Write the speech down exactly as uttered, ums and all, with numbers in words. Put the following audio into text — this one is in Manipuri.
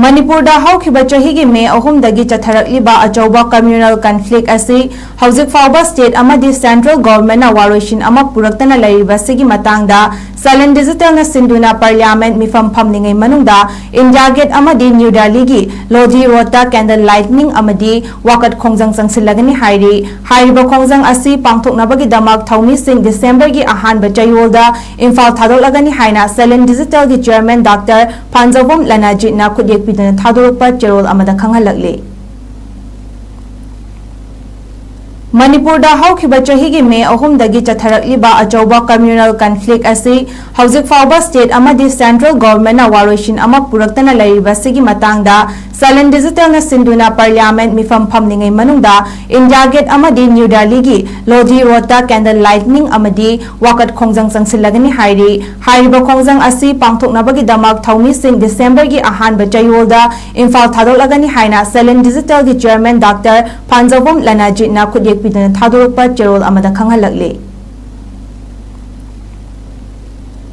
ꯃꯅꯤꯄꯨꯔꯗ ꯍꯧꯈꯤꯕ ꯆꯍꯤꯒꯤ ꯃꯦ ꯑꯍꯨꯝꯗꯒꯤ ꯆꯠꯊꯔꯛꯂꯤꯕ ꯑꯆꯧꯕ communal conflict ꯑꯁꯤ ꯍꯧꯖꯤꯛ ꯐꯥꯎꯕ state ꯑꯃꯗꯤ central governmentꯅ ꯋꯥꯔꯣꯏꯁꯤꯟ ꯑꯃ ꯄꯨꯔꯛꯇꯅ ꯂꯩꯔꯤꯕꯁꯤꯒꯤ ꯃꯇꯥꯡꯗ Salon Digitalꯅ ꯁꯤꯟꯗꯨꯅ parliament ꯃꯤꯐꯝ ꯐꯝꯂꯤꯉꯩ ꯃꯅꯨꯡꯗ India Gate ꯑꯃꯗꯤ New Delhiꯒꯤ Lodi Roadꯇ candle lighting ꯑꯃꯗꯤ ꯋꯥꯀꯠ ꯈꯣꯡꯖꯪ ꯆꯪꯁꯤꯜꯂꯒꯅꯤ ꯍꯥꯏꯔꯤ꯫ ꯍꯥꯏꯔꯤꯕ ꯈꯣꯡꯖꯪ ꯑꯁꯤ ꯄꯥꯡꯊꯣꯛꯅꯕꯒꯤꯗꯃꯛ ꯊꯧꯃꯤꯁꯤꯡ Decemberꯒꯤ ꯑꯍꯥꯟꯕ ꯆꯌꯣꯜꯗ ꯏꯝꯐꯥꯜ ꯊꯥꯗꯣꯛꯂꯒꯅꯤ ꯍꯥꯏꯅ Salon Digitalꯒꯤ chairman Doctor ꯐꯥꯟꯖꯧꯕꯝ ꯂꯅꯥꯖꯤꯠꯅ ꯈꯨꯠꯌꯦꯛ ꯄꯤꯗꯨꯅ ꯊꯥꯗꯣꯔꯛꯄ ꯆꯦꯔꯣꯜ ꯑꯃꯗ ꯈꯪꯍꯜꯂꯛꯂꯤ꯫ ꯃꯅꯤꯄꯨꯔꯗ ꯍꯧꯈꯤꯕ ꯆꯍꯤꯒꯤ ꯃꯦ ꯑꯍꯨꯝꯗꯒꯤ ꯆꯠꯊꯔꯛꯂꯤꯕ ꯑꯆꯧꯕ communal conflict ꯑꯁꯤ ꯍꯧꯖꯤꯛ ꯐꯥꯎꯕ state ꯑꯃꯗꯤ central governmentꯅ ꯋꯥꯔꯣꯏꯁꯤꯟ ꯑꯃ ꯄꯨꯔꯛꯇꯅ ꯂꯩꯔꯤꯕꯁꯤꯒꯤ ꯃꯇꯥꯡꯗ Salon Digitalꯅ ꯁꯤꯟꯗꯨꯅ parliament ꯃꯤꯐꯝ ꯐꯝꯂꯤꯉꯩ ꯃꯅꯨꯡꯗ India Gate ꯑꯃꯗꯤ New Delhiꯒꯤ Lodi Roadꯇ candle lighting ꯑꯃꯗꯤ ꯋꯥꯀꯠ ꯈꯣꯡꯖꯪ ꯆꯪꯁꯤꯜꯂꯒꯅꯤ ꯍꯥꯏꯔꯤ꯫ ꯍꯥꯏꯔꯤꯕ ꯈꯣꯡꯖꯪ ꯑꯁꯤ ꯄꯥꯡꯊꯣꯛꯅꯕꯒꯤꯗꯃꯛ ꯊꯧꯃꯤꯁꯤꯡ Decemberꯒꯤ ꯑꯍꯥꯟꯕ ꯆꯌꯣꯜꯗ ꯏꯝꯐꯥꯜ ꯊꯥꯗꯣꯛꯂꯒꯅꯤ ꯍꯥꯏꯅ Salon Digitalꯒꯤ chairman Doctor ꯐꯥꯟꯖꯧꯕꯝ ꯂꯅꯥꯖꯤꯠꯅ ꯈꯨꯠꯌꯦꯛ ꯄꯤꯗꯨꯅ ꯊꯥꯗꯣꯔꯛꯄ ꯆꯦꯔꯣꯜ ꯑꯃꯗ ꯈꯪꯍꯜꯂꯛꯂꯤ꯫